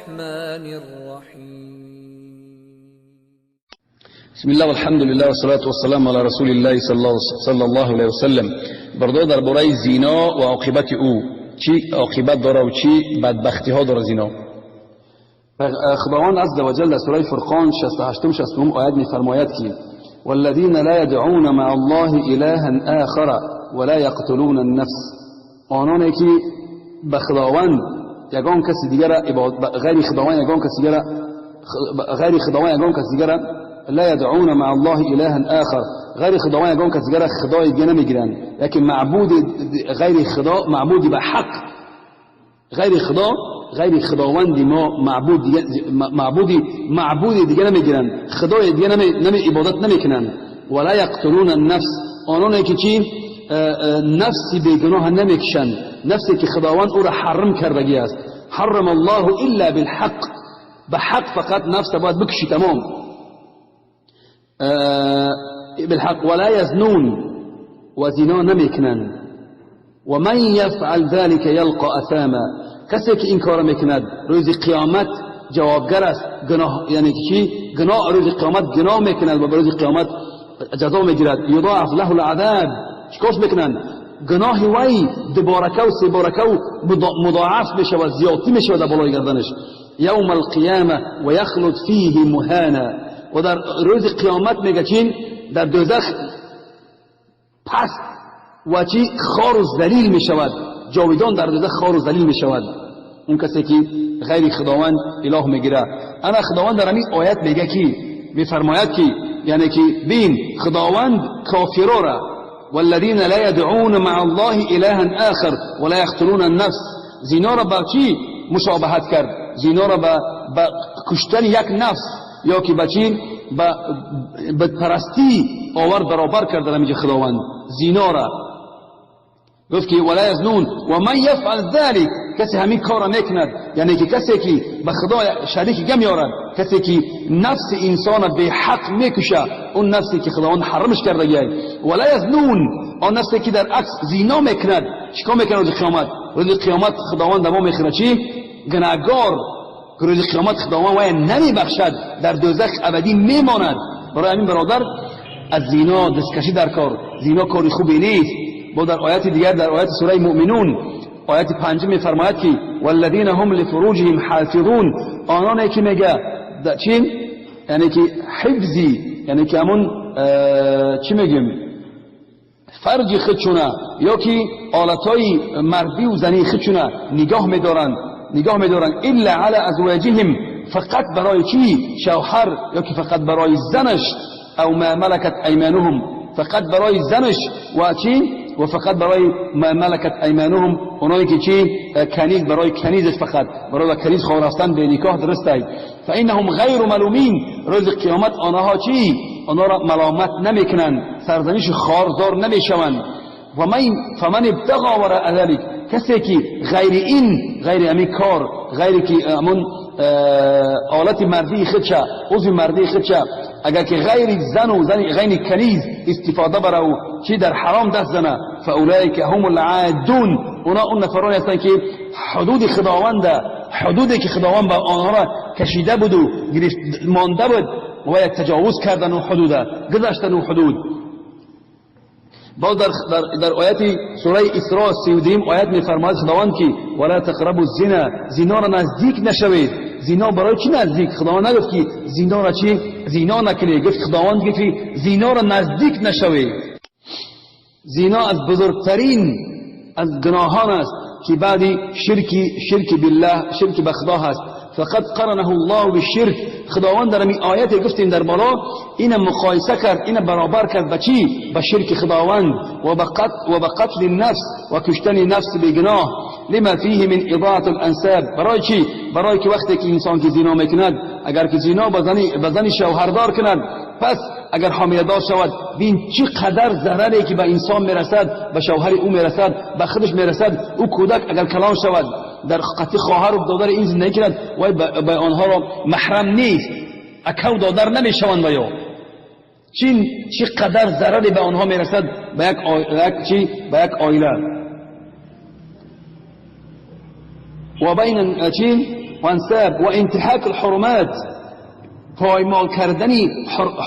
الرحمن الرحيم. بسم الله والحمد لله والصلاة والسلام على رسول الله صلى الله عليه وسلم. بردو درباره زنا و عاقبت او، چی عاقبت داره و چی بدبختی ها داره زنا. خداوند عز وجل در سوره فرقان 68 69 آیت می‌فرماید که والذین لا يدعون مع الله إلها آخر ولا يقتلون النفس، آنانی که به خداوند یگان کسی دیگر غیر خداوند یگان کسی دیگر غیر خداوند یگان کسی دیگر لا يدعون مع الله إلها آخر، غیر خداوند یگان کسی دیگر خدای دیگه نمیگیرن، یکی معبود غیر خدا، معبودی به حق غیر خدا، غیر خداوند ما معبود دیگه، معبودی دیگه نمیگیرن، خدای دیگه نمی عبادت نمیکنن. ولا يقتلون النفس، آنانی که چی نفسی بیگناه نمیکشن، نفسی که خداوند او را حرم کردگی است. حرم الله الا بالحق، به حق فقط نفس باید بکشی تمام بالحق. ولا يزنون، و زنا نمیکنن. ومن يفعل ذلك يلقى اثاما، کسی که این کار میکند روز قیامت جوابگر است. گناه یعنی چی؟ گناه روز قیامت گناه میکند و روز قیامت جزا میگیرد. یضاعف له العذاب، چیکارش میکنن؟ گناه وی دوبارکه و سه بارکه و مضاعف میشه و زیادی میشه در بالای گردنش. یوم القیامه و یخلد فیه مهانا، و در روز قیامت میگه چی؟ در دوزخ پس و چی؟ خار و ذلیل میشود، جاویدان در دوزخ خار و ذلیل میشود اون کسی که غیر خداوند اله میگیره. انا خداوند در همین آیت میگه که میفرماید که یعنی که بین خداوند کافرا را والذین لا يدعون مع الله الها آخر ولا يقتلون النفس، زنا را با چی مشابهت کرد؟ زنا را با کشتن یک نفس یا که با چی؟ با بدپرستی آورد برابر کرد در همینجا خداوند زنا را. گفت که ولا یزنون و من یفعل ذلك، کسی همین کار را میکند، یعنی که کسی که به خدا شریک گم یارد، کسی که نفس انسان به حق میکشه، اون نفسی که خداوند حرمش کرده گی. ولا یزنون، آن نفسی که در عکس زنا میکند، چیکار میکند روز قیامت؟ روز قیامت خداوند دما میخوره چی؟ گناهگار. روز قیامت خداوند وای نمیبخشد، در دوزخ ابدی میماند. برای همین برادر از زنا دستکشی در کار، زنا کاری خوبی نیست. با در آیت دیگر در آیت سوره مؤمنون آیت 5 میفرماید که والذین هم لفروجهم حافظون، آنانی که میگه چی؟ یعنی که حفظی، یعنی که همون چی میگیم؟ فرج خودشونه یا که آلتای مردی و زنی خودشونه نگاه میدارن، نگاه میدارن. الا علی ازواجهم، فقط برای چی؟ شوهر یا که فقط برای زنش، او ما ملکت ایمانهم، فقط برای زنش و چی؟ و فقط برای ما ملکت ایمانهم، اونایی که چی؟ کنیز، برای کنیزش فقط، برای کنیز خواه رفتن به نکاح درسته. فانهم غیر ملومین، روز قیامت آنها چی؟ آنها را ملامت نمیکنن، سرزنش خارزار نمیشوند. و من فمن ابتغى وراء ذلك، کسی که غیر این، غیر همین کار، غیر که همون آلت مردی خودشه، عضو مردی خودشه، اگر که غیر زن و زن غیر کنیز استفاده بره و چی در حرام دست زنه، فاولئک هم العادون، اونا اون نفرانی هستن که حدود خداونده، حدودی که خداوند به آنها را کشیده بود و مانده بود و یک تجاوز کردن و حدوده گذشتن و حدود. باز در آیت سوره اسراء 32 آیت میفرماید خداوند که ولا تقربوا الزنا، زنا را نزدیک نشوید. زنا برای چی نزدیک؟ خداوند نگفت که زنا را چی؟ زنا نکنید، گفت خداوند گفت که زنا را نزدیک نشوید. زنا از بزرگترین از گناهان است که بعدی شرک بالله، شرک به خدا هست. فقد قرنه الله بالشرک، خداوند در این آیت گفتیم در بالا این مقایسه کرد، این برابر کرد به چی؟ به شرک خداوند و به قتل النفس و کشتن نفس بیگناه. لما فیه من اضاعة الانساب، برای چی؟ برای که وقتی که انسان که زنا میکند، اگر که زنا به زن شوهردار کند، پس اگر حامله دار شود، بین چی قدر ضرری که به انسان میرسد، به شوهر او میرسد، به خودش میرسد. او کودک اگر کلان شود در قطع خواهر و دادر این زندگی کند، وای به آنها را محرم نیست، اکو دادر نمیشوند. و یا چی قدر ضرری به آنها میرسد، به یک به یک عائله. و بین چی و انساب و انتهاک الحرمات، پایمال کردنی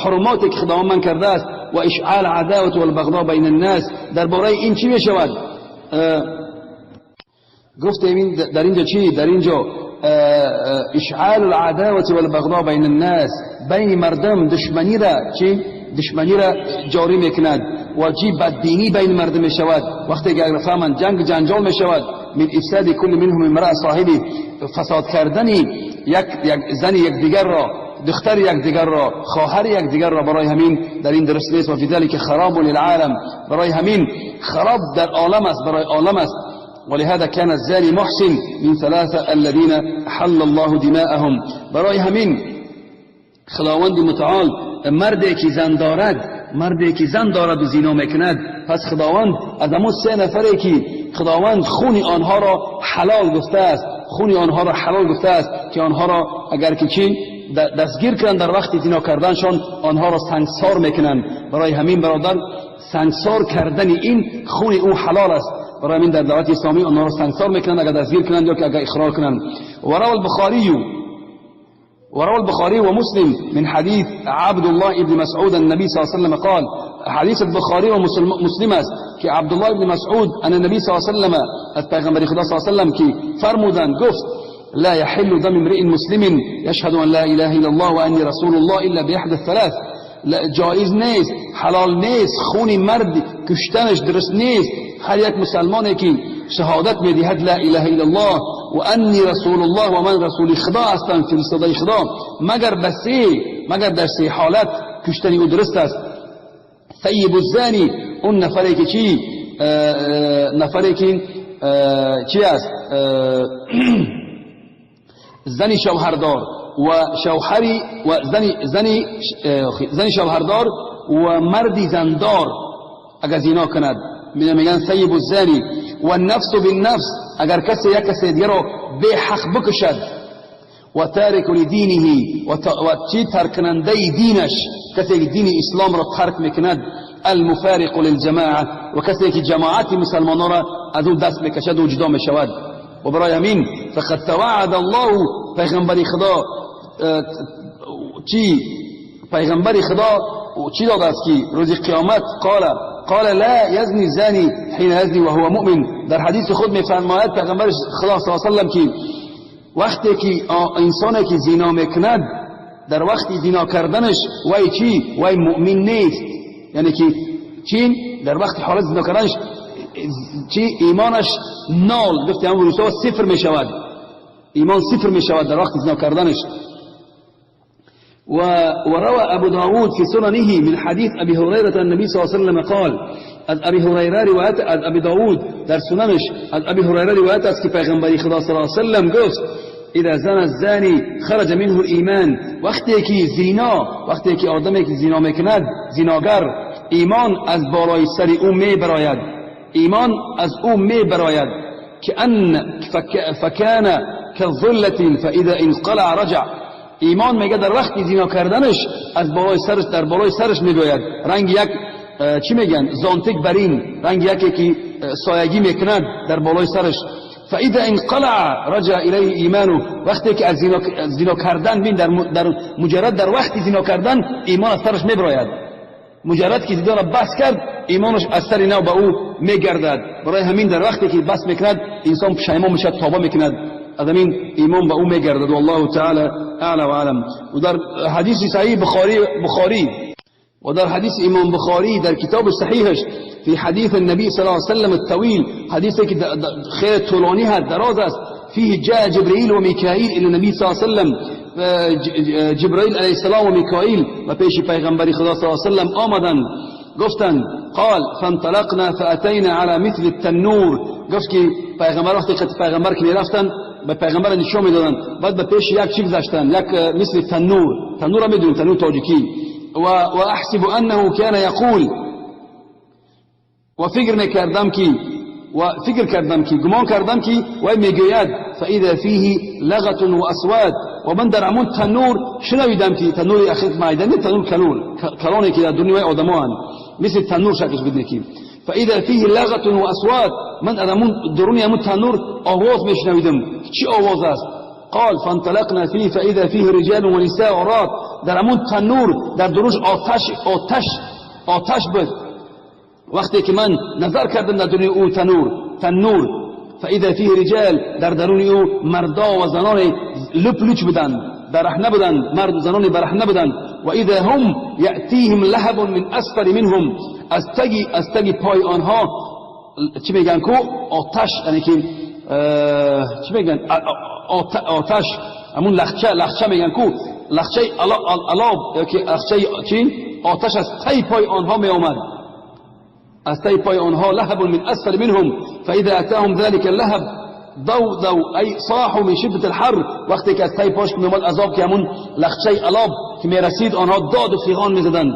حرمات که خداوند من کرده است، و اشعال عداوت و البغضاء بین الناس. درباره این چی میشود؟ گفتیم در اینجا چی؟ در اینجا اشعال العداوت والبغضاء بین الناس، بین مردم دشمنی را چی؟ دشمنی را جاری میکند و چی؟ بددینی بین مردم میشود. وقتی که اگر فهمند جنگ جنجال میشود، من افساد کل منهم امرأة صاحبی، فساد کردنی یک زن یک دیگر را، دختر یک دیگر را، خواهر یک دیگر را، برای همین در این درست نیست. و فی ذلك خراب للعالم، برای همین خراب در عالم است، برای عالم است. ولهذا كان الزاني محسن من ثلاثة الذين حل الله دماءهم. برای همین خداوند متعال مردی که زن دارد، مردی که زن دارد و زنا میکند، پس خداوند از همون سه نفری که خداوند خون آنها را حلال گفته است، خون آنها را حلال گفته است که آنها را اگر که چی دستگیر کنند در وقت زنا کردنشان، آنها را سنگسار میکنند. برای همین برادر سنگسار کردن این خون او حلال است. برای همین در دعوت اسلامی آنها را سنگسار میکنند اگر دستگیر کنند یا که اگر اخرار کنند. وروى البخاري ومسلم من حديث عبد الله بن مسعود النبي صلى الله عليه وسلم قال، حديث البخاري ومسلم است که عبد الله بن مسعود ان النبي صلى الله عليه وسلم از پیغمبر خدا صلی الله علیه وسلم که فرمودند گفت لا يحل دم امرئ مسلم يشهد ان لا اله الا الله واني رسول الله الا باحدى الثلاث. جایز نیست، حلال نیست، خون مرد کشتنش درست نیست. هر یک مسلمانی که شهادت میدهد لا اله الا الله و انی رسول الله و من رسول خدا هستم، فرستاده خدا، مگر بسی، مگر در سه حالت کشتن او درست است. ثیب الزانی، اون نفری که چی؟ نفری که چی است؟ زنی شوهردار و شوهری و زنی شوهردار و مردی زندار اگر زنا کند، میگن ثیب الزانی. و النفس بالنفس، اگر کسی یک کسی دیگر رو به حق بکشد، و تارک لدینه، و چی؟ ترکننده دینش، کسی که دین اسلام را ترک میکند، المفارق للجماعه، و کسی که جماعت مسلمانان را از او دست میکشد و جدا میشود. و برای همین فقد توعد الله، پیغمبر خدا چی؟ پیغمبر خدا چی داده است که روز قیامت قال لا يزني الزاني حين يزني وهو مؤمن. در حدیث خود میفرماید پیغمبر خدا صلی الله علیه و سلم که وقتی که انسانی که زنا میکند، در وقت زنا کردنش وای چی؟ وای مؤمن نیست. یعنی که چی؟ در وقت حالت زنا کردنش چی؟ ایمانش نال، گفته هم روسا صفر میشود، ایمان صفر میشود در وقت زنا کردنش. وروى أبو داود في سننه من حديث أبي هريرة النبي صلى الله عليه وسلم قال، از أبي هريرة رواية از أبي داود در سننش از أبي هريرة رواية از که پیغمبر خدا صلى الله عليه وسلم گفت إذا زنى الزاني خرج منه الإيمان. وقتی که زنا، وقتی که آدمی که زنا میکند، زناگر، ایمان از بالای سر او میبراید، ایمان از او میبراید، كأن فكان كظلة فإذا انقلع رجع. ایمان میگه در وقتی زنا کردنش از بالای سرش، در بالای سرش میگوید، رنگ یک چی میگن؟ زانتک برین، رنگ یکی که سایگی میکند در بالای سرش. فاذا انقلع رجع الیه ایمانه. وقتی که از زنا کردن بین در مجرد در وقتی زنا کردن ایمان از سرش میبراید، مجرد که زنا را بس کرد ایمانش از سر نو به او میگردد. برای همین در وقتی که بس میکند انسان پشیمان میشد، توبه میکند، از همین ایمان به او میگردد. والله تعالی اعلى و اعلم. و در حدیث صحیح بخاری و در حدیث امام بخاری در کتاب صحیحش في حديث النبي صلى الله عليه وسلم الطويل، حديث خير طولاني هست، دراز است، فيه جاء جبريل وميكائيل الى النبي صلى الله عليه وسلم، جبرائیل علیه السلام و میکائیل و پیش پیغمبر خدا صلی الله علیه وسلم آمدند، گفتند قال فانطلقنا فاتينا على مثل التنور. گفت که پیغمبر وقتی که پیغمبر که میرفتن به پیغمبر نشون میدادن، بعد به پیش یک چی گذاشتن، یک مثل تنور، تنور را میدونیم، تنور تاجیکی. و احسب انه كان يقول، و فکر میکردم که و فکر کردم که گمان کردم که وای میگوید فاذا فيه لغط و اصوات. و من در همون تنور شنیدم که تنور اخیر معدنی، تنور کلونی که در دنیای آدمان مثل تنور شکلش بدنه که فاذا فيه لغط و اصوات، من در همون درونی همون تنور آواز میشنویدم. چی آواز است؟ قال فانطلقنا فيه فإذا فيه رجال ونساء عراة. در همون تنور در درونش آتش آتش آتش بود. وقتی که من نظر کردم در درون او تنور، فإذا فيه رجال، در درون او مردا و زنان لپ لوچ بودند، برهنه بودند، مرد و زنان برهنه بودند. و اذا هم یأتیهم لهب من اسفل منهم، از تگی پای آنها چی میگن کو آتش، یعنی که چی میگن آتش، همون لخچه میگن کو، لخچه علاب یا که لخچه چی آتش از تی پای آنها می آمد، از تی پای آنها لهب من اسفل منهم. فاذا اتاهم ذلك اللهب ضوضوا ای صاحوا من شدة الحر. وقتی که از تی پاش می آمد عذاب که همون لخچه علاب که می رسید، آنها داد و فیغان می زدند،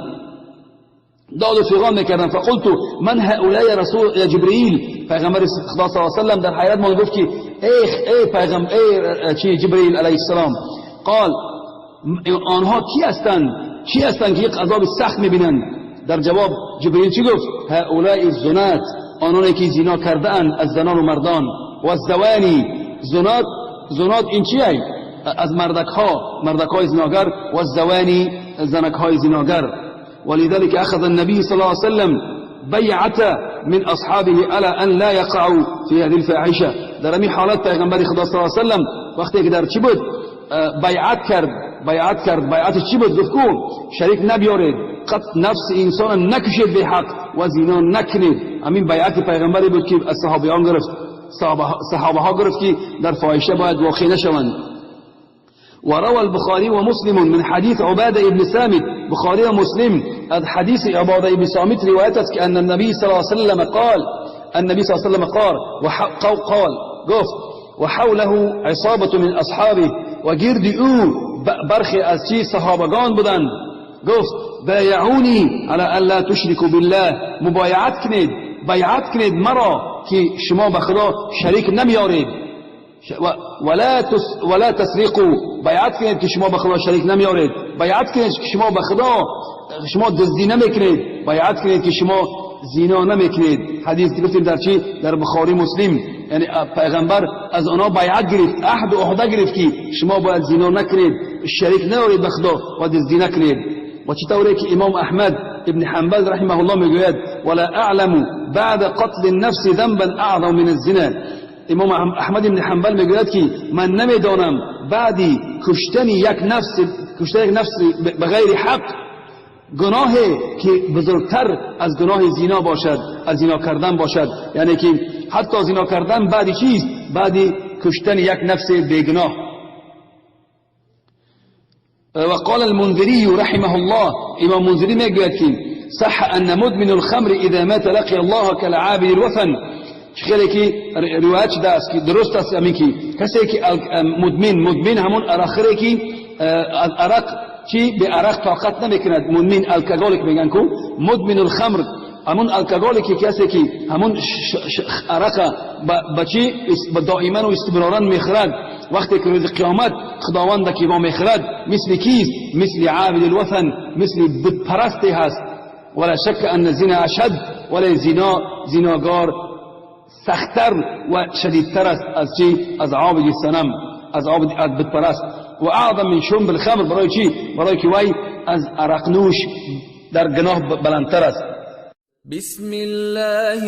داد و فیغان میکردن. فقلت من هؤلاء یا رسول یا جبرئیل. پیغمبر خدا صلی الله علیه و سلم در حیرت ماند، گفت که ای پیغمبر، ای چی جبرئیل علیه السلام، قال آنها کی هستند، کی هستند که یک عذاب سخت میبینند؟ در جواب جبرئیل چی گفت؟ هؤلاء الزنات، آنانی که زنا کرده اند از زنان و مردان، و الزوانی، زنات این چیه؟ از مردک ها، مردک های زناگر، و الزوانی، زنک های زناگر. ولذلك أخذ النبي صلى الله عليه وسلم بيعة من أصحابه على أن لا يقعوا في هذه الفاحشة. در همین حالت پیغمبر خدا صلی الله علیه وسلم وقتی که در چی بود بیعت کرد، بیعت کرد، بیعت چی بود؟ گفت کو شریک نبیارید، قتل نفس انسان نکشید به حق و زنا نکنید. همین بیعت پیغمبری بود که از صحابیان گرفت، صحابه ها گرفت که در فاحشه باید واقع نشوند. وروى البخاري ومسلم من حديث عبادة بن صامت، بخاري ومسلم از حديث عبادة بن صامت روایت أن النبي صلى الله عليه وسلم قال، النبي صلى الله عليه وسلم قال قال گفت وحوله عصابة من أصحابه، و گرد او برخی از چی صحابگان بودند. گفت بايعوني على أن لا تشركوا بالله، مبایعت کنید، بیعت کنید مرا که شما به خدا شریک نمیارید، ولا تسرقوا، بیعت کنید که شما به خدا شریک نمیارید، بیعت کنید که شما به خدا شما دزدی نمیکنید، بیعت کنید که شما زنا نمیکنید. حدیث گفتیم در چی؟ در بخاری مسلم. یعنی پیغمبر از آنها بیعت گرفت، عهد و عهده گرفت که شما باید زنا نکنید، شریک نیارید به خدا و دزدی نکنید. و چطوری که امام احمد ابن حنبل رحمه الله میگوید ولا اعلم بعد قتل النفس ذنبا اعظم من الزنا. امام احمد بن حنبل میگوید که من نمیدانم بعدی کشتن یک نفس، کشتن یک نفس بغیر حق گناه که بزرگتر از گناه زنا باشد، از زنا کردن باشد. یعنی که حتی زنا کردن بعدی چیست؟ بعدی کشتن یک نفس بیگناه. وقال المنذري رحمه الله، امام منذری میگوید که صح ان مدمن الخمر اذا مات لقي الله كالعابد الوثن. خیلی که روایت شده است که درست است، همین که کسی که مدمن همون عرقخوری که از عرق چی به عرق طاقت نمیکند، مدمن alcoholic میگن کو مدمن الخمر، همون alcoholic کسی که همون عرق با چی دائما و استمرارا میخورد، وقتی که روز قیامت خداوند که با میخورد مثل کیست؟ مثل عابد الوثن، مثل بت پرستی هست. ولا شک ان الزنا اشد، ولی زنا زناگار سختتر و شدیدتر است از چی؟ از عابد صنم، از عابد از بت پرست. و اعظم من شرب الخمر، برای چی؟ برای که وی از عرق نوش در گناه بلندتر است. بسم الله